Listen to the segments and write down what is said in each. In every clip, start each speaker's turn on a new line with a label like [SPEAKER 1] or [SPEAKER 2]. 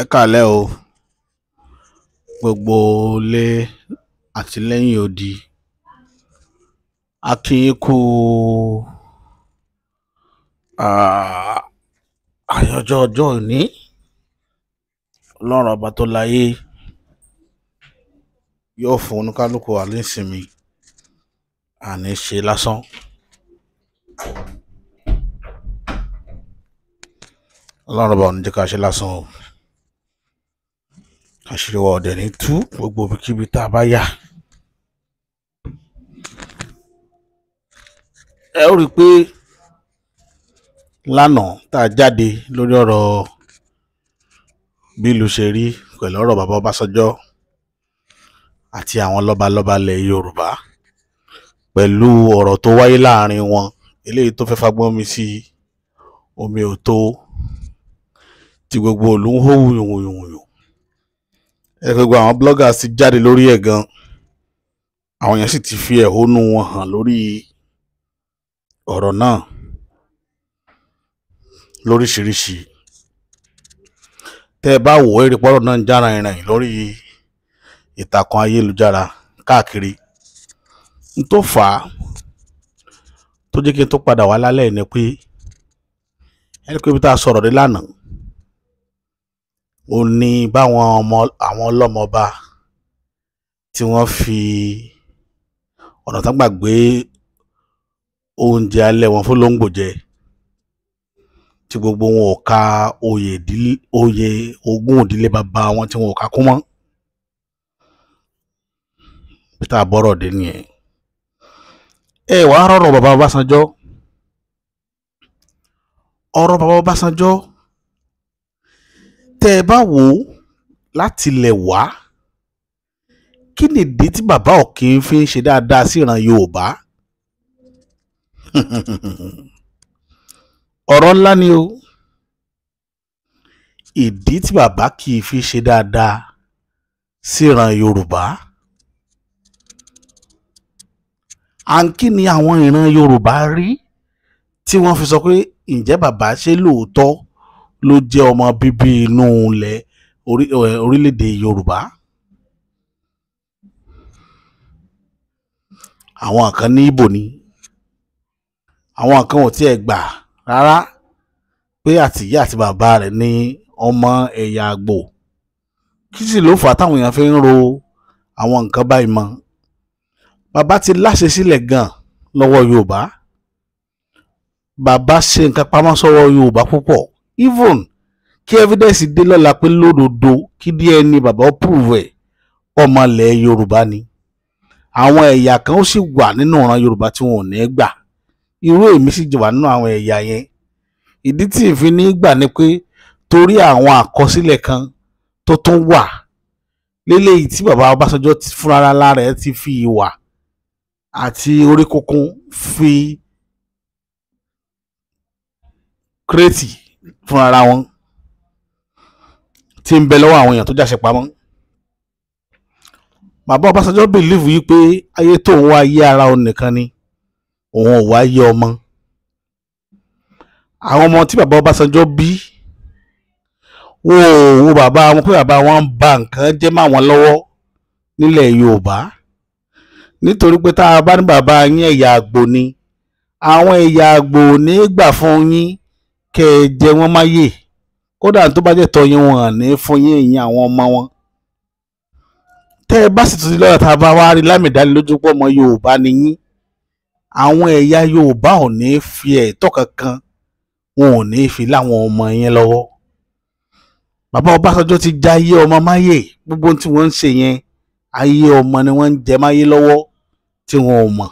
[SPEAKER 1] Ẹ káalẹ́ o, gbogbo ilé àti lẹ́yìn odi. A kí yín kú àyájọ́ ọjọ́ òní. Ọlọ́run ọba tó láyé yóò fún oníkálukú wa nísinmi, àní ṣe lásán. Ọlọ́run ọba ò ní jẹ́ ká ṣe lásán o. Àṣírí wa ò dẹ̀ ní tú gbogbo ibikíbi tá a bá yà. Ẹ ó rí i pé lánàá tá a jáde lórí ọ̀rọ̀ bí ìlú ṣe rí pẹ̀lú ọ̀rọ̀ bàbá Ọbásanjọ́ àti àwọn lọ́balọ́ba ilẹ̀ Yorùbá pẹ̀lú ọ̀rọ̀ tó wáyé láàrin wọn, eléyìí tó fẹ́ fagbọ́n mi sí omi ò tó, tí gbogbo ìlú ń hó wùyùnwùyùn. Ẹ pé gbogbo àwọn bloggers ti jáde lórí ẹ̀ gan, àwọn èèyàn sì ti fi ẹ̀hónú wọn hàn lórí ọ̀rọ̀ náà lóríṣiríṣi. Tẹ́ ẹ bá wò ó, ẹ rí pọ́rọ̀ náà ń já ràìnràìn lórí ìtàkùn ayélujára káàkiri. N tó fà á tó jẹ́ kí n tó padà wá lálẹ́ ni pé ẹ rí pé ibi tá a sọ̀rọ̀ dé lánàá, ó ní báwọn ọmọ àwọn ọlọ́mọba tí wọ́n fi ọ̀nà tán gbà gbé oúnjẹ alẹ́ wọn fólóńgbò jẹ, tí gbogbo wọn ò ka oyè ìdílé, oyè ogún ìdílé bàbá wọn tí wọn ò kà kún mọ́. Bí tá a bọ́rọ̀ dé nìyẹn. Ẹ wàá rọ̀rọ̀ bàbá Ọbásanjọ́. Ọ̀rọ̀ bàbá Ọbásanjọ́, tẹ́ ẹ bá wò ó láti ilẹ̀ wá, kí nìdí tí bàbá ò kí ń fi ń ṣe dáadáa sí ìran Yorùbá? Ọ̀rọ̀ ńlá ni o. Ìdí tí bàbá kì í fi ṣe dáadáa sí ìran Yorùbá. À ń kí ni àwọn ìran Yorùbá rí tí wọ́n fi sọ pé ǹjẹ́ bàbá ṣe lóòótọ́ ló jẹ́ ọmọ bíbí inú ilẹ̀ orílẹ̀-èdè Yorùbá? Àwọn kan ní Ìgbò ni, àwọn kan ò tiẹ̀ gbà rárá pé àtìyá àti bàbá rẹ̀ ní ọmọ ẹ̀yà Àgbò. Kí sì ló fà á táwọn èèyàn fi ń ro àwọn nǹkan báyìí mọ́? Bàbá ti láṣẹ sílẹ̀ gan lọ́wọ́ Yorùbá. Bàbá ṣe nǹkan pamọ́ sọ́wọ́ Yorùbá púpọ̀. Even kí evidence dé lọ́la pé lódodo kí DNA bàbá ó prove ẹ̀ ọmọ ilẹ̀ Yorùbá ni. Àwọn ẹ̀yà kan ó sì wà nínú ìran Yorùbá tí wọn ò ní gbà. Irú èmi sì wà nínú àwọn ẹ̀yà yẹn. Ìdí tí ìfi ní gbà ni pé torí àwọn àkọsílẹ̀ kan tó tún wà léléyìí tí bàbá Ọbásanjọ́ fúnra lára ẹ̀ ti fi ìwà àti orí kunkun fi kírètì fúnra wọn tí ń bẹ lọ́wọ́ àwọn èèyàn tó jáṣe pamọ́. Bàbá Ọbásanjọ́ bìlíìfù yìí pé ayé tóun wá yé ara òun nìkan ni, òun ò wá yé ọmọ. Àwọn ọmọ tí bàbá Ọbásanjọ́ bí, wọn ò wo bàbá wọn pé bàbá wọn ń ba nǹkan jẹ́ máwọn lọ́wọ́ nílẹ̀ Yorùbá. Nítorí pé tá a bá ní bàbá yín ẹ̀yà Àgbò ni, àwọn ẹ̀yà Àgbò ò ní gbà fún yín kẹ́ ẹ jẹ wọ́n máyè. Kódà tó bá jẹ́ tọ́ yín, wọn ò ní fún yín ìyẹn àwọn ọmọ wọn. Tẹ́ ẹ bá sì tún ti lọ́dọ̀ tá a bá wá rí lámìdánilójú pé ọmọ Yorùbá ni yín, àwọn ẹ̀yà Yorùbá ò ní fi ẹ̀tọ́ kankan, wọn ò ní fi láwọn ọmọ yẹn lọ́wọ́. Bàbá Ọbásanjọ́ ti já ayé ọmọ máyè. Gbogbo ohun tí wọ́n ń ṣe yẹn, ayé ọmọ ni wọ́n ń jẹ máyé lọ́wọ́ tí wọn ò mọ̀.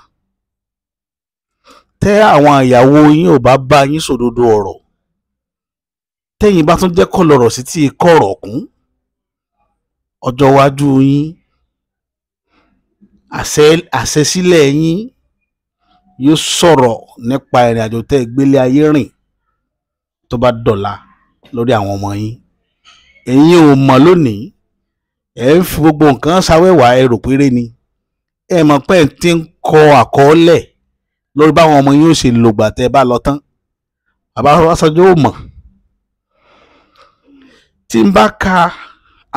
[SPEAKER 1] Tẹ́ àwọn ìyàwó yín ò bá bá yín sòdodo ọ̀rọ̀, tẹ́yìn bá tún jẹ́ kọ̀lọ̀rọ̀ sí tí kọ̀rọ̀ kún, ọjọ́ iwájú yín, àṣẹsílẹ̀ yín yóò sọ̀rọ̀ nípa ìrìn àjò tẹ́ ẹ gbélé ayé rìn tó bá dọ̀la lórí àwọn ọmọ yín. Ẹ̀yin ò mọ̀ lónìí, ẹ̀ ń fi gbogbo nǹkan ṣàwẹ́wà, ẹ rò péré ni. Ẹ mọ̀ pé ẹ̀ ti ń kọ àkọọ́lẹ̀ lórí báwọn ọmọ yín ó ṣe lògbà tẹ́ ẹ bá lọ tán. Bàbá Ọbásanjọ́ ò mọ̀. Tí n bá ka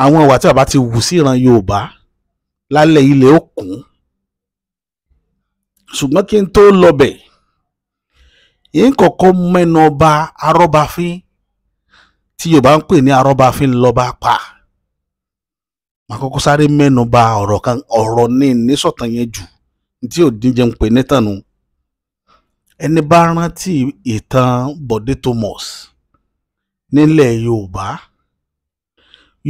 [SPEAKER 1] àwọn ìwà tí bàbá ti wù sí ìran Yorùbá lálẹ́ ilẹ̀ ó kún, ṣùgbọ́n kí n tó lọbẹ̀ yìí ń kọ́kọ́ mẹ́nu ọba Arọ́bafín tí Yorùbá ń pè ní Arọ́bafín lọ́ba pa. Màá kọ́kọ́ sáré mẹ́nu bà ọ̀rọ̀ kan, ọ̀rọ̀ ní nísọ̀tàn yẹn jù tí ò dín jẹun pè nítànú. Ẹni bá rántí ìtàn Bọ̀dé Thomas nílẹ̀ Yorùbá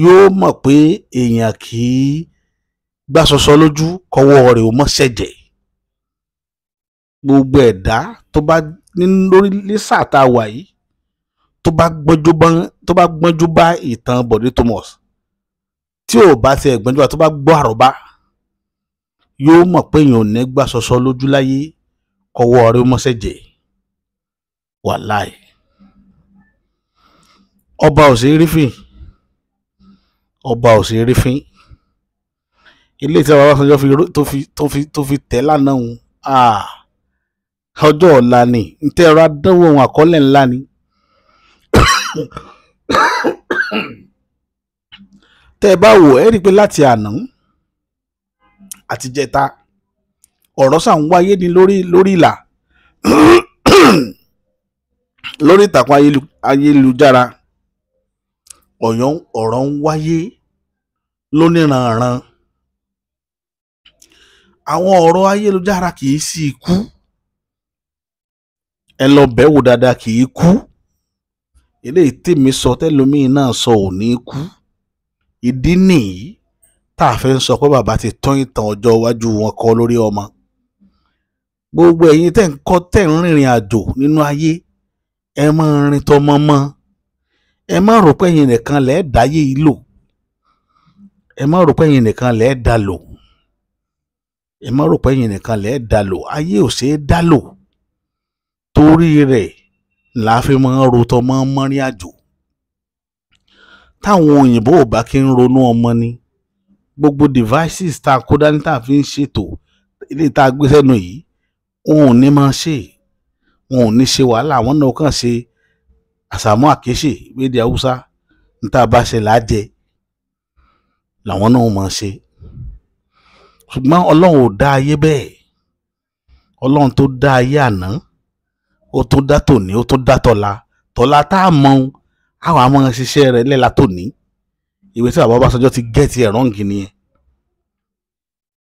[SPEAKER 1] yóò mọ̀ pé èèyàn kì í gbàsọsọ lójú kọ́wọ́ rẹ̀ ò mọ̀ ṣẹ̀jẹ̀. Gbogbo ẹ̀dá tó bá ní lórí ní sáà tá a wà yìí tó bá gbọ́njú bá ìtàn Bọ̀dé Thomas, tí ò bá tiẹ̀ gbọ́njú bá, tó bá gbọ́ àròbá, yóò mọ̀ pé èèyàn ò ní gbàsọsọ lójú láyé kọ́wọ́ rẹ̀ ò mọ̀ ṣẹ̀jẹ̀. Wàláì, ọba ò sí rí fín, ọba ò sí rí fín. Ilé tí bàbá Ọbásanjọ́ tó fi tẹ̀ lánàá òun, ọjọ́ ọ̀la ni ntẹ́ ẹ̀rọ adánwò ohun àkọọ́lẹ̀ ńlá ni. Tẹ́ ẹ bá wò ẹ́ rí i pé láti àná àti jẹta ọ̀rọ̀ sàn wáyé ní lórí ìlà lórí ìtàkùn ayélujára, ọ̀rọ̀ ń wáyé lóníranran. Àwọn ọ̀rọ̀ ayélujára kì í sí ikú, ẹ lọ bẹ̀ wò dáadáa, kì í kú. Eléyìí tèmi sọ tẹlómiín náà sọ ò ní kú. Ìdí nìyí tá a fẹ́ ń sọ pé bàbá ti tán ìtàn ọjọ́ iwájú wọn kọ lórí ọmọ. Gbogbo ẹ̀yin tẹ́ ń kọ́ tẹ́ ń rìnrìn àjò nínú ayé, ẹ máa rìn tọmọ mọ́. Ẹ má rò pé ẹ̀yin nìkan lẹ́ẹ̀ dáyé yìí lò, ẹ má rò pé ẹ̀yin nìkan lẹ́ẹ̀ dá lò, ẹ má rò pé ẹ̀yin nìkan lẹ́ẹ̀ dá lò. Ayé ò ṣeé dá lò, torí rẹ̀ là á fi máa ń ro tọmọ mọ́rin àjò. Táwọn òyìnbó ò bá kí ń ronú ọmọ ni, gbogbo devices tá a kó dání tá a fi ń ṣètò ilé tá a gbé sẹ́nu yìí, wọn ò ní máa ṣe, wọn ò ní ṣe wàhálà, àwọn náà kàn ṣe àṣàmú àkéṣe lédè Haúsá, níta bá ṣe là á jẹ làwọn náà máa ṣe. Ṣùgbọ́n Ọlọ́run ò dá ayé bẹ́ẹ̀. Ọlọ́run tó dá ayé àná, ó tún dá tòní, ó tún dá tọ̀la. Tọ̀la tá a mọ̀, àwọn àmọ́ ṣiṣẹ́ rẹ̀ lẹ́la tòní. Ìwé tí bàbá Ọbásanjọ́ ti gẹ́ẹ̀tì ẹ̀rọ ǹgì nìyẹn.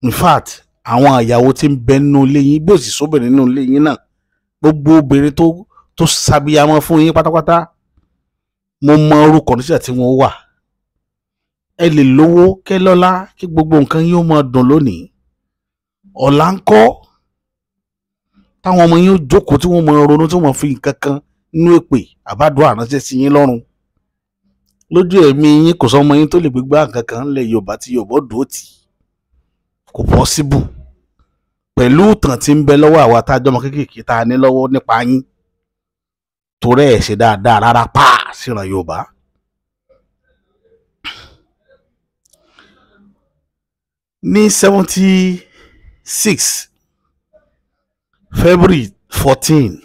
[SPEAKER 1] In fact, àwọn ìyàwó tí ń bẹ nínú ilé yín, bí òsì sóbìnrin nínú ilé yín náà, gbogbo obìnrin tó ṣàbíyamọ fún yín pátápátá, mo mọ orúkọ níṣẹ́ tí wọ́n wà. Ẹ lè lówó kẹ́ lọ́lá kí gbogbo nǹkan yín ó máa dùn lónìí. Ọ̀la ń kọ́ táwọn ọmọ yín ó jókòó tí wọ́n máa ronú, tí wọ́n fi nǹkan kan nínú èpè àbádùn àránṣẹ́ sí yín lọ́rùn. Lójú ẹ̀mí yín kò sọmọ yín tó lè gbégbá nǹkan kan ńlẹ̀ Yorùbá tí Yorùbá dùn ó tì. Kò pọ́síbù pẹ̀lú ìtàn tí ń bẹ lọ́wọ́ àwa tá a jọmọ kéékèèké tá a ní lọ́wọ́ nípa yín, torí ẹ̀ ṣe dáadáa rárá pa síran Yorùbá. Ní 76 February 14,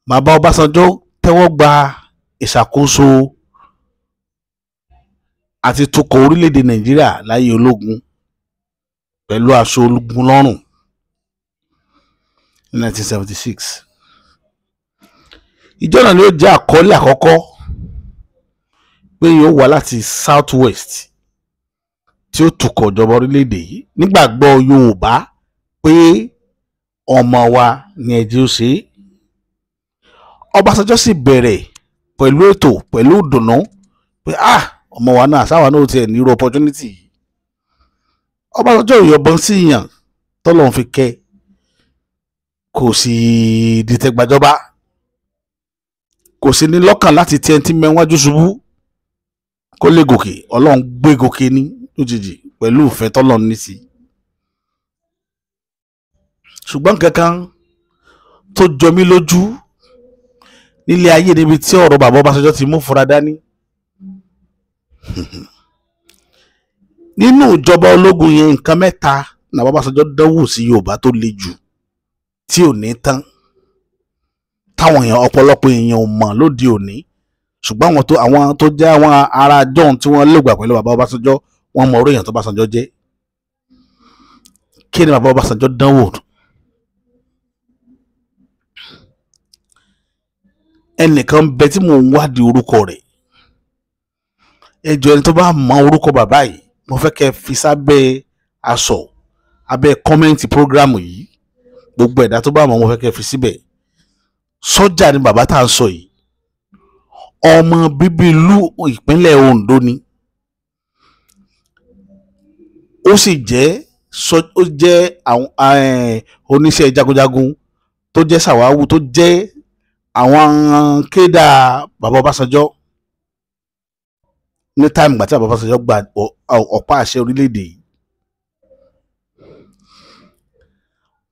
[SPEAKER 1] bàbá Ọbásanjọ́ tẹ́wọ́ gba ìṣàkóso àti tukọ̀ orílẹ̀-èdè Nàìjíríà láyé ológun pẹ̀lú aṣọ ológun lọ́rùn ní 1976. Ìjọ náà ni ó jẹ́ àkọlé àkọ́kọ́ pé yóò wá láti South West tí ó tukọ̀ ìjọba orílẹ̀-èdè yìí. Nígbàgbọ́ Yorùbá pé ọmọ wa ni ẹ̀jẹ̀ ó ṣe é. Ọbásanjọ́ sì bẹ̀rẹ̀ pẹ̀lú ètò, pẹ̀lú ìdùnnú pé ọmọ wa náà sáwa náà tiẹ̀ ní irú opportunity yìí. Ọbásanjọ́ ìyọ̀bọ̀n sí yàn tọ́lọ́run fi kẹ́, kò sì dìtẹ̀gbàjọba, kò sì ní lọ́kàn láti tiẹ̀ tí mẹ́wájú ṣubú kó lè gòkè. Ọlọ́run gbé gòkè ní lójijì pẹ̀lú ìfẹ́ tọ́lọ́run ní sí. Ṣùgbọ́n kankan tó jọ mí lójú nílé ayé níbi tí ọ̀rọ̀ bàbá Ọbásanjọ́ ti mú fura dání. Nínú ìjọba ológun yẹn, nǹkan mẹ́ta ní bàbá Ọbásanjọ́ dánwò sí Yorùbá tó le jù tí ò ní tán, táwọn èèyàn ọ̀pọ̀lọpọ̀ èèyàn ò mọ̀ lóde òní, Ṣùgbọ́n àwọn tó jẹ́ àwọn ará john tí wọ́n lògbà pẹ̀lú bàbá Ọbásanjọ́, wọ́n mọ orí èèyàn tó Ọbásanjọ́ jẹ́. Kí ni bàbá Ọbásanjọ́ dánwò? Ẹnìkan bẹ tí mò ń wádìí orúkọ rẹ̀. Ẹ jọ̀ọ́, ẹni tó bá mọ orúkọ bàbá yìí, mo fẹ́ kẹ́ fi sábẹ́ aṣọ abẹ́ comment program yìí. Gbogbo ẹ̀dá tó bá mọ̀, mo fẹ́ kẹ́ fi síbẹ̀. Sọ́jà ni bàbá tá à ń sọ yìí. Ọmọ bíbí ìlú ìpínlẹ̀ Ondo ni. Ó sì jẹ́ ó jẹ́ àwọn oníṣẹ́ jagunjagun tó jẹ́ sàwáwù, tó jẹ́ àwọn kéda bàbá Ọbásanjọ́ ní time gbà tí bàbá Ọbásanjọ́ gba ọ̀pá àṣẹ orílẹ̀-èdè yìí.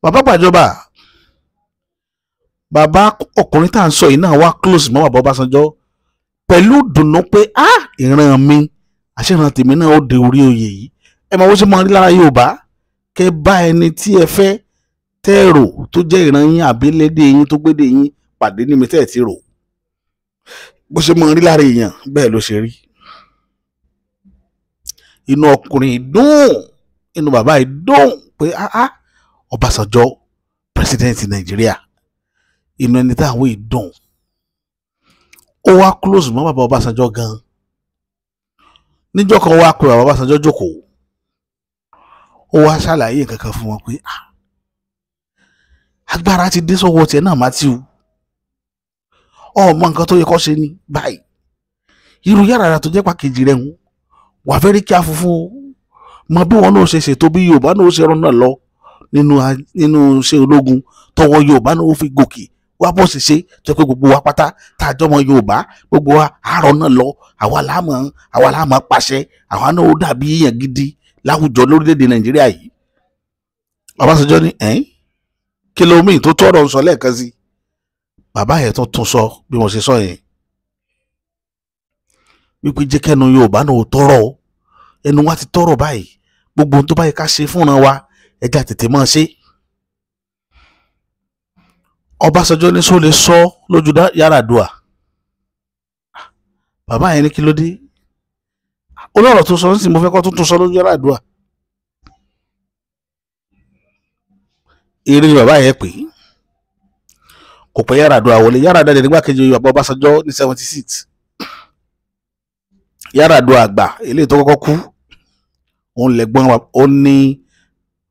[SPEAKER 1] Bàbá gbàjọba, bàbá ọkùnrin tá à ń sọ yìí náà wá close mọ́ bàbá Ọbásanjọ́ pẹ̀lú dùnnú pé ah, ìran mi àṣìran tèmi náà ó de orí oyè yìí. Ẹ máa wọ́n ṣe máa rí lára Yorùbá, kẹ́ bá ẹni tí ẹ fẹ́ tẹ́rò tó jẹ́ ìran yín àbí lédè yín tó gbédè yín pàdé níbi tẹ́ ẹ̀ ti rò, bó ṣe máa rí lára èèyàn, bẹ́ẹ̀ ló ṣe rí. Inú ọkùnrin dùn, inú bàbá yìí dùn pé ah ah, Ọbásanjọ́ president Nàìjíríà. Inú ẹni táwọn yìí dùn. Ó wá close mọ́ bàbá Ọbásanjọ́ gan. Níjọ́ kan, wá pé bàbá Ọbásanjọ́ jókòó, ó wá ṣàlàyé nǹkan kan fún wọn pé ah, agbára ti dé sọ́wọ́ tiẹ̀ náà, Matthew, ọmọ nǹkan tó yẹ kó ṣe ní báyìí. Irú yàrá tó jẹ́ pàkejì rẹ̀ ń wà very careful fún mọ bí wọn náà ṣe ṣètò bí Yorùbá náà ṣe rán náà lọ nínú iṣẹ́ ológun, tọwọ́ Yorùbá náà ó fi gòkè wá bó ṣe ṣe tó pé gbogbo wa pátá tá a jọmọ Yorùbá, gbogbo wa àárọ̀ náà lọ, àwa làá mọ̀ pàṣẹ, àwa náà ó dàbí èèyàn gidi láwùjọ lórílẹ̀‐èdè Nàìjíríà yìí. Ọbásanjọ́ ní ẹ̀ kí ló mìíràn tó tọrọ ń sọ lẹ́ẹ̀kan sí. Bàbá yẹn tó tún sọ bí mo ṣe sọ yẹn wípé jẹ́ kẹ́nu Yorùbá náà ò tọrọ, ẹnu wa ti tọrọ báyìí. Gbogbo ohun tó bá yẹ ká ṣe fúnra wa, ẹja tètè máa ṣe. Ọbásanjọ́ ní sọ lè sọ lójú Yar'Adua. Bàbá yẹn ní kí ló dé? Olóòrò tó sọ ní sì, mo fẹ́ kó tún sọ lójú Yar'Adua. Eré ni bàbá yẹn pè é, kò pẹ́ Yar'Adua wọlé. Yar'Adua dẹ̀ nígbàkejì bàbá Ọbásanjọ́ ní 76. Yar'Adua àgbà eléyìí tó kọ́kọ́ kú, òun lẹ̀gbọ́n, ó ní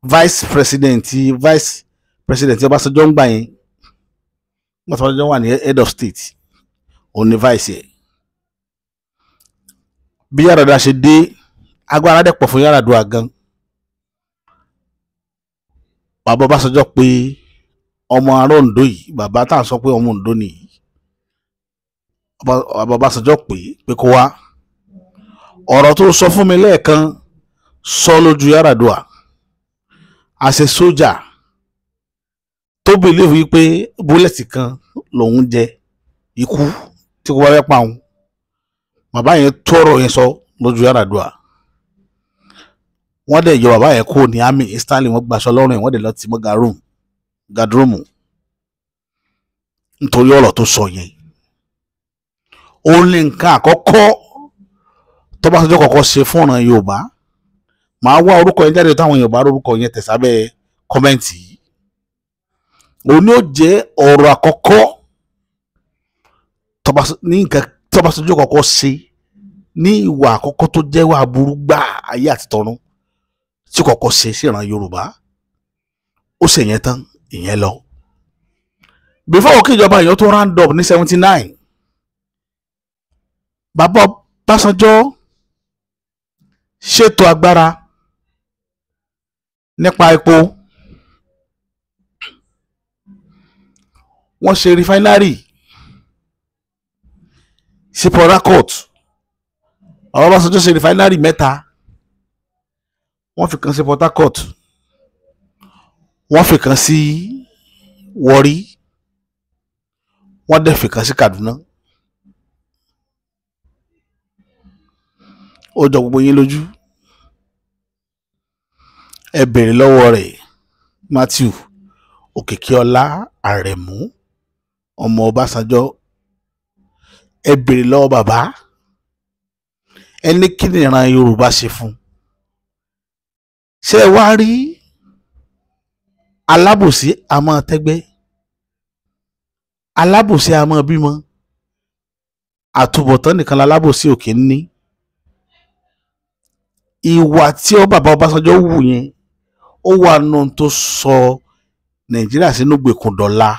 [SPEAKER 1] vice president Ọbásanjọ́ ń gbà yẹn. Nígbà tí Ọbásanjọ́ wà ní head of state, òun ní vice ẹ̀. Bí Yar'Adua ṣe dé, agbára dẹ̀ pọ̀ fún Yar'Adua gan. Bàbá Ọbásanjọ́ pé ọmọ ará Oǹdó yìí, bàbá tá à ń sọ pé ọmọ Oǹdó nìyí, bàbá Ọbásanjọ́ pé pé kó wá, ọ̀rọ̀ tó sọ fún mi lẹ́ẹ̀kan, sọ lójú Yar'Adua. Àṣẹ sójà tó believe wípé bullet kan lòun jẹ ikú tí kò bá fẹ́ pa òun, bàbá yẹn tọrọ yẹn sọ lójú Yar'Adua. Wọ́n dẹ̀ yọ bàbá yẹn kúrò ní army instantly. Wọ́n gbaṣọ lọ́rùn ẹ̀, wọ́n dẹ̀ lọ tì mọ́ guard room nítorí ọ̀rọ̀ tó sọ yẹn. Ó ní nǹkan àkọ́kọ́ tọ́básanjọ́ kọ́kọ́ ṣe fún ọ̀ràn Yorùbá. Màá wá orúkọ yẹn jáde, táwọn Yorùbá orúkọ yẹn tẹ̀ sábẹ́ comment yìí. Òun ni ó jẹ́ ọ̀rọ̀ àkọ́kọ́ ní nǹkan tọ́básanjọ́ kọ́kọ́ ṣe ní ìwà àkọ́kọ́ tó jẹ́ wà burú gbà ayé àti tọ̀run tí kọ́kọ́ ṣe sí ìran Yorùbá. Ó ṣe yẹn tán, ìyẹn lọ. Before kí ìjọba yẹn tó round up ní 79, bàbá Ọbásanjọ́ ṣètò agbára nípa epo. Wọ́n ṣe refinery sí Port Harcourt. Bàbá Ọbásanjọ́ ṣe refinery mẹ́ta. Wọ́n fi kan sí Port Harcourt, wọ́n fi kan sí Warri, wọ́n dẹ̀ fi kan sí Kaduna. Ó jọ gbogbo yín lójú. Ẹ bèrè lọ́wọ́ rẹ̀, Matthew Òkìkíọlá Àrẹ̀mú ọmọ Ọbásanjọ́. Ẹ béèrè lọ́wọ́ bàbá, ẹ ní kí ni ìran Yorùbá ṣe fún. Ṣé ẹ wá rí alábòsí a máa tẹ́gbẹ́, alábòsí a máa bímọ, àtúbọ̀tán nìkan lálábòsí òkè ń ní. Ìwà tí ó bàbá Ọbásanjọ́ wù yẹn, ó wà nù tó sọ Nàìjíríà sínú gbèkùn dọ̀la.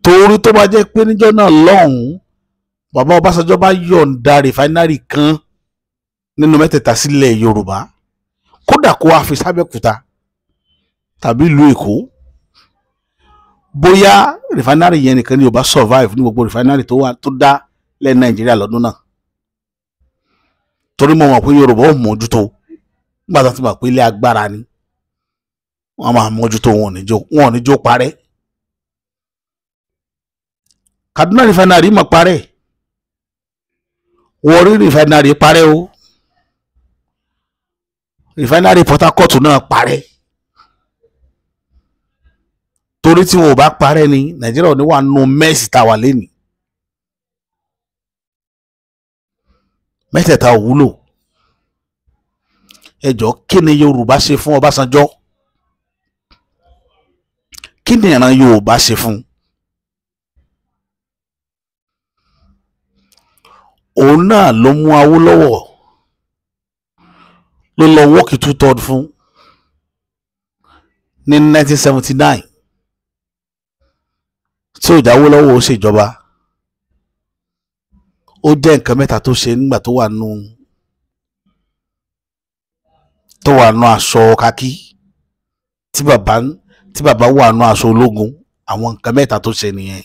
[SPEAKER 1] Torí tó bá jẹ́ pé níjọ́ náà lọ́hùn-ún bàbá Ọbásanjọ́ bá yọ̀ǹda rìfáínárì kan nínú mẹ́tẹ̀ẹ̀ta sílẹ̀ Yorùbá, kódà kó wá fi sábẹ́kúta tàbí ìlú Èkó, bóyá rìfáínárì yẹn nìkan ni ò bá survive ní gbogbo rìfáínárì tó wà tó dá lẹ́ Nàìjíríà lọ́dún náà. Torí mo mọ̀ pé Yorùbá ò mójútó, nígbà tó ti mọ̀ pé ilé agbára ni wọ́n máa mójútó, wọn ò ní jó parẹ́. Kaduna rìfáínárì mọ̀ parẹ́, Warri rìfáínárì parẹ́ o, rìfáínárì Port Harcourt náà parẹ́. Torí tí wọn ò bá parẹ́ ni Nàìjíríà ò ní wà nù mẹ́sì tá a wà lẹ́nìí. Mẹ́tẹ̀ẹ̀ta ò wúlò. Ẹ jọ̀ọ́, kí ni Yorùbá ṣe fún Ọbásanjọ́? Kí ni ìran Yorùbá ṣe fún? Òun náà ló mú Awólọ́wọ̀ ló lọ wọ́ọ̀kì 2/3 fún ní 1979 tí ò jáwó lọ́wọ́ ó ṣèjọba. Ó jẹ́ nǹkan mẹ́ta tó ṣe nígbà tó wà nù aṣọ kakí, tí bàbá wà nù aṣọ ológun. Àwọn nǹkan mẹ́ta tó ṣe nìyẹn.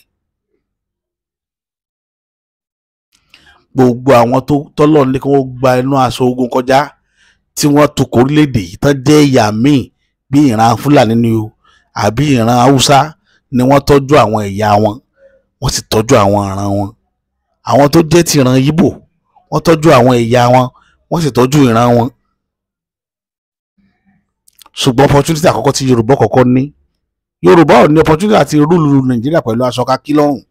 [SPEAKER 1] Gbogbo àwọn tó tọ́lọ̀ ní kí wọ́n gba inú aṣọ ogun kọjá tí wọ́n tukọ̀ orílẹ̀-èdè yìí tán jẹ́ ẹ̀yà míì bí ìran Fúlàní ni o àbí ìran Haúsá ni, wọ́n tọ́jú àwọn ẹ̀yà wọn, wọ́n sì tọ́jú àwọn ìran wọn. Àwọn tó jẹ́ ti ìran Yíbò, wọ́n tọ́jú àwọn ẹ̀yà wọn, wọ́n sì tọ́jú ìran wọn. Ṣùgbọ́n opportunity àkọ́kọ́ tí Yorùbá kọ́kọ́ ní, Yorùbá ò ní opportunity àti rúlu Nàìjíríà pẹ̀lú aṣọ kakí lọ́rùn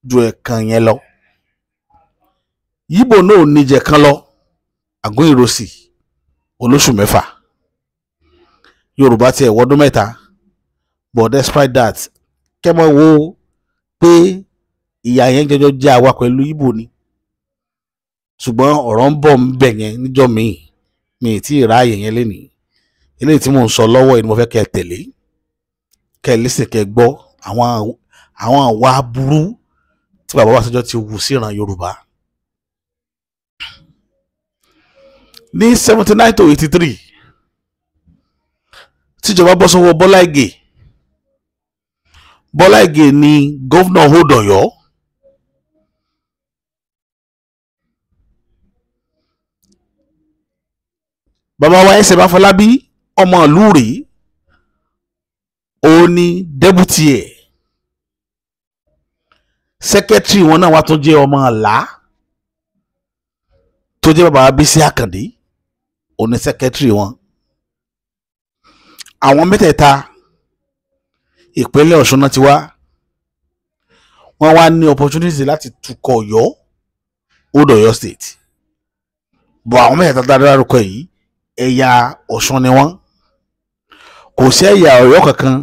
[SPEAKER 1] ju ẹ̀kan yẹn lọ. Yíbò náà ò ní jẹ̀ kan lọ, Àgún Ìrọsì olóṣù mẹ́fà. Yorùbá tiẹ̀ wọ́dún mẹ́ta. But despite that, kẹ́mọ́ wo pé ìyà yẹn jọjọ jẹ́ àwa pẹ̀lú Yíbò ni. Ṣùgbọ́n ọ̀rọ̀ ń bọ̀ ń bẹ̀ yẹn níjọ́ míì, mi ì tí ì ráàyè yẹn lénìí. Eléyìí tí mò ń sọ lọ́wọ́ yìí ni mo fẹ́ kẹ́ ẹ tẹ̀lé, kẹ́ ẹ listen, kẹ́ ẹ gbọ́ àwọn àwa burú tí bàbá Ọbásanjọ́ ti wù sí ìran Yorùbá. Ní 79 to 83, tíjọba bọ́ sọ́wọ́ Bọ́lá Ìgè, Bọ́lá Ìgè ni gómìnà Old Ọ̀yọ́. Bàbá wa ẹsẹ̀ Báfọlábí ọmọ ìlú rèé, òun ni dẹ́bùtì ẹ̀. Sẹ́kẹ́tìrì wọn náà wá tún jẹ́ ọmọ ọ̀la tó jẹ́ bàbá Bísí Àkàndé, òun ni sẹ́kẹ́tìrì wọn. Àwọn mẹ́tẹ̀ẹ̀ta ìpínlẹ̀ Ọ̀ṣun náà ti wá. Wọ́n wá ní opportunity láti tukọ̀ Ọ̀yọ́, Old Ọ̀yọ́ State. Bọ̀ àwọn mẹ́tẹ̀ẹ̀ta dárúkọ yìí, ẹ̀yà Ọ̀ṣun ni wọ́n. Kò sí ẹ̀yà Ọ̀yọ́ kankan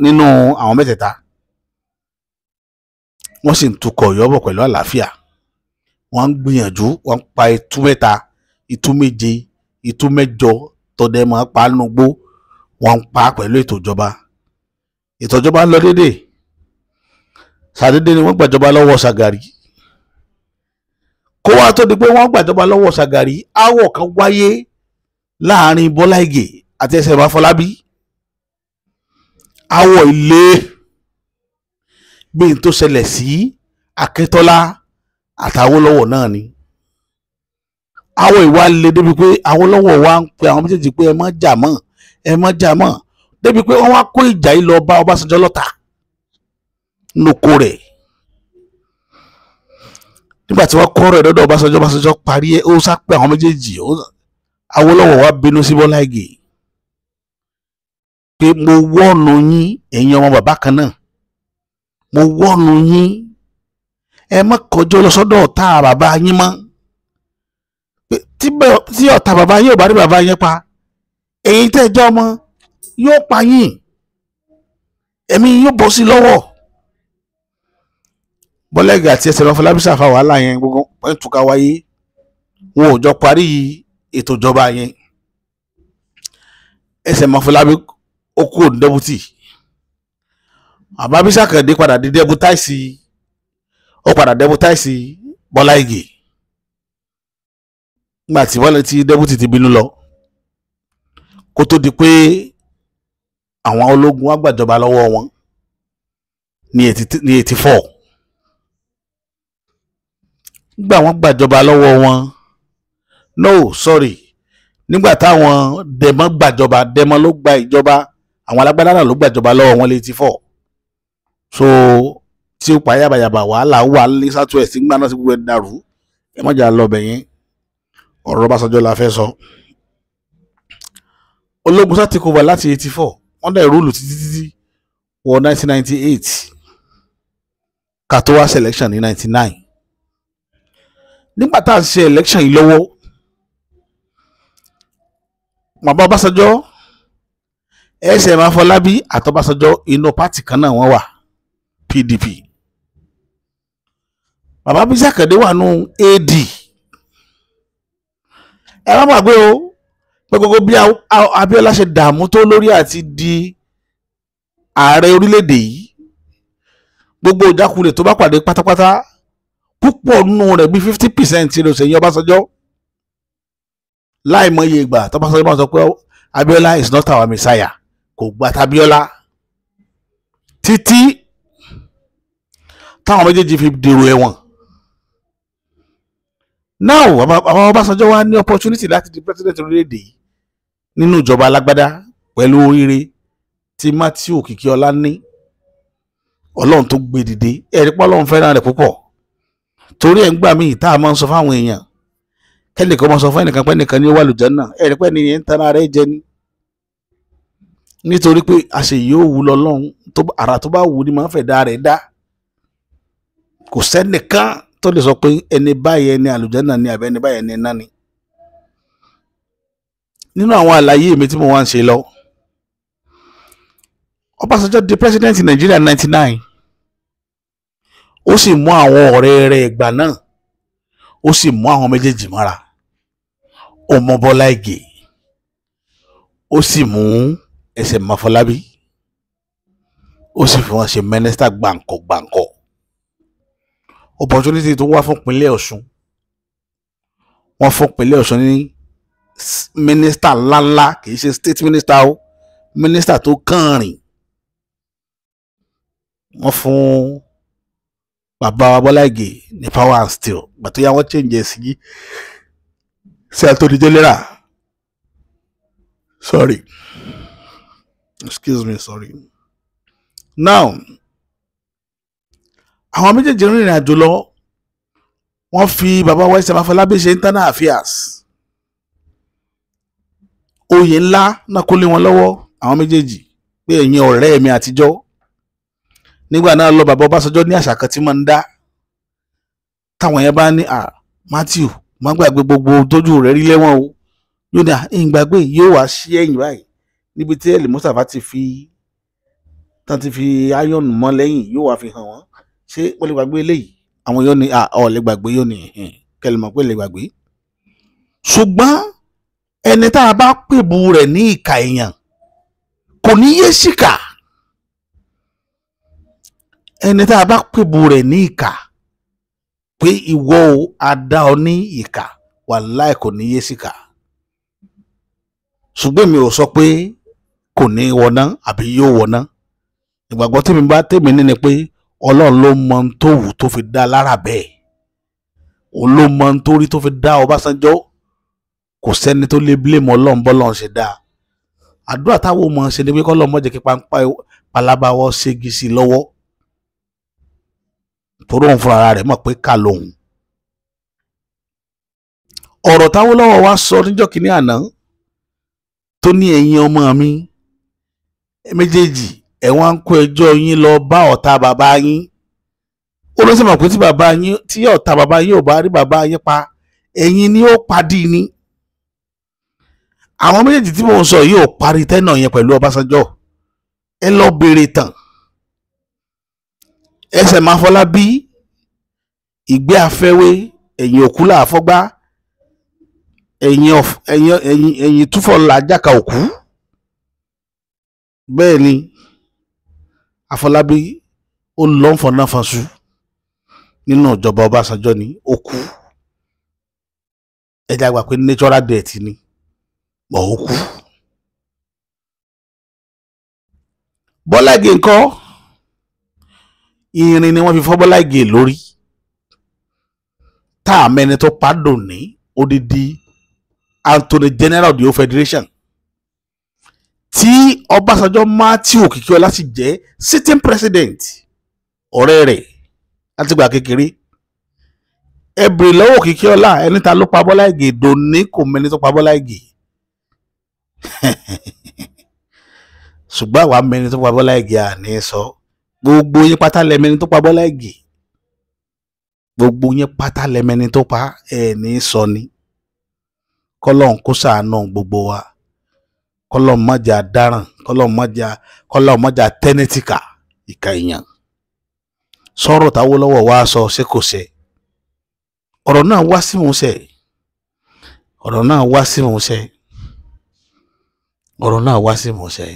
[SPEAKER 1] nínú àwọn mẹ́tẹ̀ẹ̀ta. Wọ́n sì ń tukọ̀ Ọ̀yọ́ bọ̀ pẹ̀lú àlàáfíà. Wọ́n ń gbìyànjú, wọ́n ń pa itú mẹ́ta, itú méje, itú mẹ́jọ tọdẹ máa pa nugbó, wọ́n ń pa pẹ̀lú ètò ìjọba. Ètò ìjọba ń lọ déédéé. Ṣàdédé ni wọ́n gbàjọba lọ́wọ́ Ṣàgàrí. Kó wá tó di pé wọ́n gbàjọba lọ́wọ́ Ṣàgàrí, aáwọ̀ kan wáyé láàrin Bọ́lá Ìgè àti ẹsẹ̀ Báfọlábí. Aáwọ̀ ilé bí n tó ṣẹlẹ̀ sí Akíntọ́lá àtàwólọ́wọ̀ náà ni. Aáwọ̀ ìwà le débi pé Awólọ́wọ̀ wá ń pe àwọn méjèèjì pé ẹ má jà mọ́, ẹ má jà mọ́, débi pé wọ́n wá kó ìjà yìí lọ bá Ọbásanjọ́ lọ́ta nínú rẹ̀. Nígbà tí wọ́n kọ́ ọ̀rọ̀ ẹ̀ dọ́dọ̀ Ọbásanjọ́, Ọbásanjọ́ parí ẹ̀, ó sá pé àwọn méjèèjì. Awólọ́wọ̀ wá bínú sí Bọ́lá Ìgè pé mo wọ́ọ̀nù yín, ẹ̀yin ọmọ bàbá kan náà, mo wọ́ọ̀nù yín, Ẹ má kọjọ́ lọ sọ́dọ̀ ọ̀tá bàbá yín mọ́. Tí ọ̀tá bàbá yín ò bá rí bàbá yín pa, èyí tẹ́ jọ́ ọmọ yóò pa yín, ẹ̀mí yóò bọ́ sí lọ́wọ́. Bọ́lá Ìgè àti ẹsẹ̀ Afọlábí ṣàfà wàhálà yẹn, gbogbo ẹ̀ túká wáyé, wọn ò jọ parí ètò ìjọba yẹn. Ẹsẹ̀ Afọlábí ó kúrò ní deputy, bàbá Bísí Àkàndé padà di deputize, ó padà deputize Bọ́lá Ìgè nígbà tí wọ́n ti deputy ti bínú lọ, kó tó di pé àwọn ológun wá gbàjọba lọ́wọ́ wọn ní 84. Nígbà wọ́n gbàjọba lọ́wọ́ wọn, no sorry, nígbà táwọn dẹmọ gbàjọba, dẹmọ ló gba ìjọba, àwọn alágbádá náà ló gbàjọba lọ́wọ́ wọn 84. So tí ó pa yàbàyàbà wàhálà wà ní South West nígbà náà sí gbogbo ẹ̀ dàrú. Ẹ má jà lọ bẹ̀ yẹn, ọ̀rọ̀ Ọbásanjọ́ la fẹ́ sọ. Ológun sá take over láti 84, wọ́n dẹ̀ rule títí títí wọ 1998 ká tó wá selection ní 99. Nígbà tá à ń ṣe election yìí lọ́wọ́, bàbá Ọbásanjọ́, SM Afọlábí àtỌbásanjọ́ inú party kan náà wọ́n wà, PDP. Bàbá Bísí Àkàndé wà nù AD. Ẹ má gbàgbé o pé gbogbo bí Abíọ́lá ṣe dààmú tó lórí àti di ààrẹ orílẹ̀-èdè yìí, gbogbo ìjákulẹ̀ tó bá pàdé pátápátá, púpọ̀ nínú rẹ̀ bí 50% ló ṣe yín Ọbásanjọ́. Láìmọye ìgbà tọ́básanjọ́ máa sọ pé Abíọ́lá is not our messiah, kò gba tAbíọ́lá títí táwọn méjèèjì fi dèrò ẹ̀wọ̀n. Now bàbá Ọbásanjọ́ wá ní opportunity láti di president orílẹ̀-èdè yìí nínú ìjọba alágbádá pẹ̀lú oríire tí Matthew Òkìkíọlá ní, Ọlọ́run tó gbé dìde. Ẹ̀rí pé Ọlọ́run fẹ́ràn rẹ̀ púpọ̀, torí ẹ̀ ń gbà míì tá a máa ń sọ fáwọn èèyàn, kẹ́nìkan máa sọ fún ẹnìkan pé ẹnìkan ní ó wà lùjánnà, ẹ̀rí pé ẹnìyẹn ń tanra rẹ̀ jẹ ni, nítorí pé àṣeyìí ó wù lọ́lọ́run, àrà tó bá wù ni máa ń fẹ̀ dá rẹ̀ dá. Kò sẹ́nìkan tó lè sọ pé ẹni báyìí ẹni àlùjánnà ni àbí ẹni báyìí ẹni iná ni. Nínú àwọn àlàyé mi tí mo wá ń ṣe lọ, Ọbásanjọ́ di president Nàìjíríà 99, ó sì mú àwọn ọ̀rẹ́ rẹ̀ ìgbà náà, ó sì mú àwọn méjèèjì mọ́ra. Ó mú Bọ́lá Ìgè, ó sì mú SM Afọlábí, ó sì fi wọn ṣe mínísítà gbàǹkọ̀ gbàǹkọ̀. Opportunity tó wá fún ìpínlẹ̀ Ọ̀ṣun, wọ́n fún ìpínlẹ̀ Ọ̀ṣun ní mínísítà ńláńlá, kì í ṣe state minister o, mínísítà tó kàn rìn. Wọ́n fún bàbá wa Bọ́lá Ìgè ní power and steel, gbàtó yá wọ́n change ẹ̀ sí Attorney General. Sorry, excuse me, sorry. Now àwọn méjèèjì rìnrìn àjò lọ, wọ́n fi bàbá wa SM Afọlábí ṣe internal affairs, oyè ńlá náà kó lé wọn lọ́wọ́ àwọn méjèèjì, pé ẹ̀yin ọ̀rẹ́ mi àtijọ́. Nígbà náà lọ bàbá Ọbásanjọ́ ní àṣà kan tí máa ń dá, táwọn yẹn bá ní Matthew má gbàgbé gbogbo tójú rẹ̀ rí lẹ́wọ̀n o, yóò ní ìgbàgbé, yóò wá sí ẹ̀yìn báyìí níbi tí Eli Mustapha ti fi iron mọ́ lẹ́yìn, yóò wá fi hàn wọ́n, ṣé wọ́n lè gbàgbé eléyìí? Àwọn yóò ní ọ̀ lè gbàgbé, yóò ní kẹlẹ̀ mọ̀ pé lè gbàgbé. Ṣùgbọ́n ẹni tá a bá pèbú rẹ̀ ní ìkà èèyàn kò ní yé ṣìkà. Ẹni tá a bá pèbú rẹ̀ ní ìkà pé ìwọ o a dá ọ ní ìkà, wàláì kò ní yé ṣìkà. Ṣùgbọ́n mi ò sọ pé kò ní wọná àbí yóò wọná. Ìgbàgbọ́ tèmi bá tèmi ní ni pé Ọlọ́run ló mọ ohun tó wù tó fi dá lára bẹ́ẹ̀, òun ló mọ ohun tó rí tó fi dá Ọbásanjọ́. Kò sẹ́ni tó lè blame Ọlọ́run bọ́lọ́run ṣe dá. Àdúrà táwọn ọmọ ṣe ni pé kọ́lọ́run má jẹ́ kí pálábá wọ́ ségi sí i lọ́wọ́, torí òun fúnra rẹ̀ mọ̀ pé ká lòun. Ọ̀rọ̀ táwọlọ́wọ́ wá sọ níjọ́ kínní àná tó ní ẹ̀yin ọmọ mi méjèèjì ẹ̀ wá ń kó ẹjọ́ yín lọ bá ọ̀tá bàbá yín, Ó ló sì mọ̀ pé tí bàbá yín, tí ọ̀tá bàbá yín ò bá rí bàbá yín pa, ẹ̀yin ni ó padì ní. Àwọn méjèèjì tí mò ń sọ yìí ò parí tẹ́nà yẹn pẹ̀lú Ọbásanjọ́. Ẹ lọ béèrè tàn. Ẹsẹ̀ máa fọlá bí ìgbé afẹ́wé, ẹ̀yìn òkú là fọ́gbá, ẹ̀yìn túfọ̀ là jáka òkú. Bẹ́ẹ̀ ni Afọlábí ó lọ́ ń fọná fanṣu nínú ìjọba Ọbásanjọ́ ni ó kú. Ẹ jẹ́ àgbà pé natural death ni, mọ̀ ó kú. Bọ́lá Ìgè ńkọ́? Irin ni wọ́n fi fọ́ Bọ́lá Ìgè lórí. Tá a mẹ́ni tó padò ní odidi Attorney General of the Federation tí Ọbásanjọ́ Matthew Òkìkíọlá sì jẹ́ sitting president, ọ̀rẹ́ rẹ̀ láti gbà kékeré. Ẹ bèrè lọ́wọ́ Òkìkíọlá ẹni ta ló pa Bọ́lá Ìgè, dòní kò mẹ́ni tó pa Bọ́lá Ìgè. Ṣùgbọ́n àwa mẹ́ni tó pa Bọ́lá Ìgè àní sọ. Gbogbo yín pátá lẹ mẹ́ni tó pa Bọ́lá Ìgè, gbogbo yín pátá lẹ mẹ́ni tó pa, ẹ̀ ní sọ ni. Kọ́lọ́n kó ṣàánú gbogbo wa, kọ́lọ́n má jẹ́ a dáràn, kọ́lọ́n má jẹ́ a tẹ́nẹ́tìkà ìka èèyàn. Sọ̀rọ̀ t'Awólọ́wọ̀ wá sọ ṣé kò ṣe? Ọ̀rọ̀ náà wá sí ìmúṣẹ, ọ̀rọ̀ náà wá sí ìmúṣẹ, ọ̀rọ̀ náà wá sí ìmúṣẹ.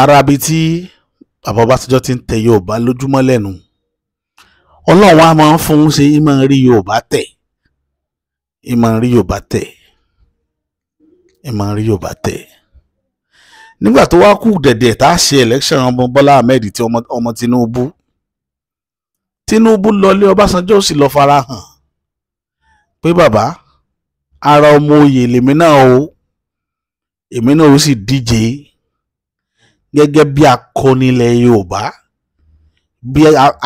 [SPEAKER 1] Ara bíi tí bàbá Ọbásanjọ́ ti ń tẹ Yorùbá lójúmọ́ lẹ́nu, Ọlọ́run á máa ń fún un ṣe, í máa ń rí Yorùbá tẹ̀, í máa ń rí Yorùbá tẹ̀, í máa ń rí Yorùbá tẹ̀. Nígbà tó wá kú dẹ̀dẹ̀ tá a ṣe election ọmọ Bọ́lá Ahmed ti ọmọ Tinubu, Tinubu lọlé Ọbásanjọ́ ó sì lọ fara hàn pé bàbá ara ọmọ oyè lèmi náà o, èmi náà ó sì díje gẹ́gẹ́ bí akọni ilẹ̀ Yorùbá, bí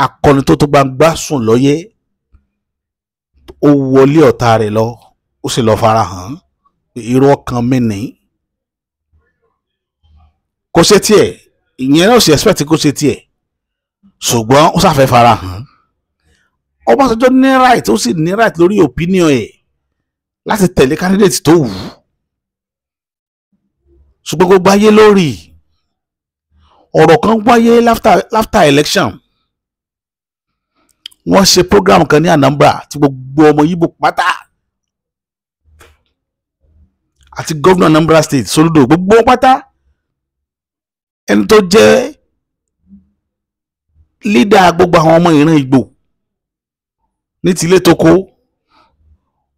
[SPEAKER 1] akọni tó tó gbangba sùn lọ́yẹ́. Ó wọlé ọ̀tá rẹ̀ lọ, ó sì lọ fara hàn irú ọkàn mi ní. Kò ṣe tiẹ̀, ìyẹn náà sì expect kó ṣe tiẹ̀, ṣùgbọ́n ó ṣàfẹ́ fara hàn. Ọbásanjọ́ ní right, ó sì ní right lórí opinion ẹ̀ láti tẹ̀lé candidate tó wù ú, ṣùgbọ́n gbogbo ayé lórí ọ̀rọ̀ kan wáyé after election. Wọ́n ṣe program kan ní Anambra tí gbogbo ọmọ Yíbò pátá àti gómìnà Anambra State Soludo, gbogbo pátá, ẹni tó jẹ́ leader gbogbo àwọn ọmọ ìran Ìgbò ní tilé toko,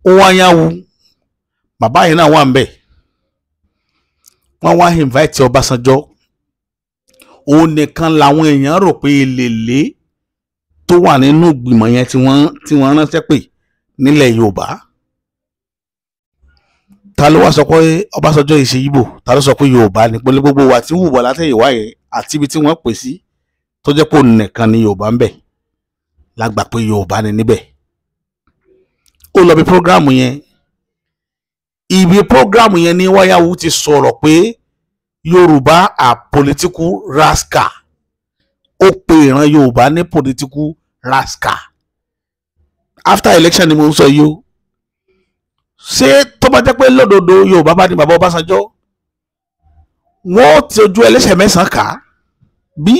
[SPEAKER 1] Nwanyanwu, bàbá yẹn náà wà ń bẹ̀. Wọ́n wá invite Ọbásanjọ́. Òun nìkan làwọn èèyàn rò pé èlèlé tó wà nínú ìgbìmọ̀ yẹn tí wọ́n ránṣẹ́ pè nílẹ̀ Yorùbá. Ta ló wá sọ pé Ọbásanjọ́ yìí ṣe Yíbò? Ta ló sọ pé Yorùbá ni? Pẹ̀lú gbogbo wa tí wùwà látẹ̀yìnwá yẹn àti ibi tí wọ́n pè sí tó jẹ́ pé òun nìkan ni Yorùbá ń bẹ̀, lágbà pé Yorùbá ni níbẹ̀. Ó lọ bí prógráàmù yẹn. Ibi prógráàmù yẹn ní Nwanyanwu ti sọ̀rọ̀ pé Yorùbá are political rascal. Ó pe ìran Yorùbá ní political rascal. After election ni mo ń sọ yìí o. Ṣé tó bá jẹ́ pé lódodo Yorùbá bá ní bàbá Ọbásanjọ́, wọ́n ti ojú ẹlẹ́ṣẹ̀ mẹ́sàn-án kà á bí?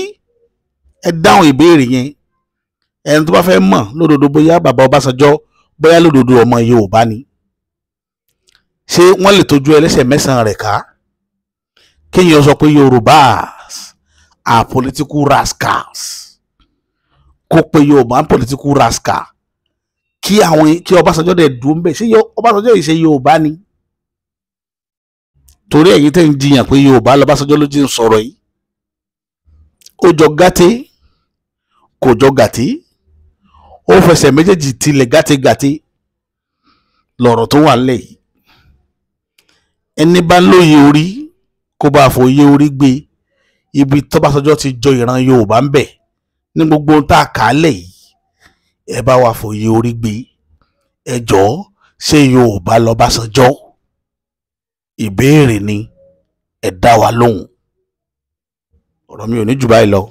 [SPEAKER 1] Ẹ dáhùn ìbéèrè yẹn. Ẹni tó bá fẹ́ mọ̀ lódodo bóyá bàbá Ọbásanjọ́ bóyá lódodo ọmọ Yorùbá ni, ṣé wọ́n lè tójú ẹlẹ́ṣẹ̀ mẹ́sàn-án rẹ̀ ká? Kéèyàn sọ pé Yorùbá are political rascals, kó pe Yorùbá political rascal, kí àwọn kí Ọbásanjọ́ dẹ̀ dùn bẹ́ẹ̀. Ṣé Ọbásanjọ́ yìí ṣe Yorùbá ni? Torí ẹ̀yin tẹ́ ń jiyàn pé Yorùbá lọ́básanjọ́ ló jí ń sọ̀rọ̀ yìí, ó jọ gàtẹ́ kò jọ gàtẹ́, ó fẹsẹ̀ méjèèjì tilẹ̀ gàtẹ́gàtẹ́ lọ̀rọ̀ tó wà nílẹ̀ yìí. Ẹni bá lóye orí kó bá fòye orí gbé ibi tọ́básanjọ́ ti jọ ìran Yorùbá ń bẹ̀ ní gbogbo ohun tá a kà á lẹ̀ yìí, ẹ bá wa fòye orí gbé. Ẹ jọ̀ọ́, ṣé Yorùbá lọ́básanjọ́? Ìbéèrè ni, ẹ dá wa lóhùn. Ọ̀rọ̀ mi ò ní jù báyìí lọ.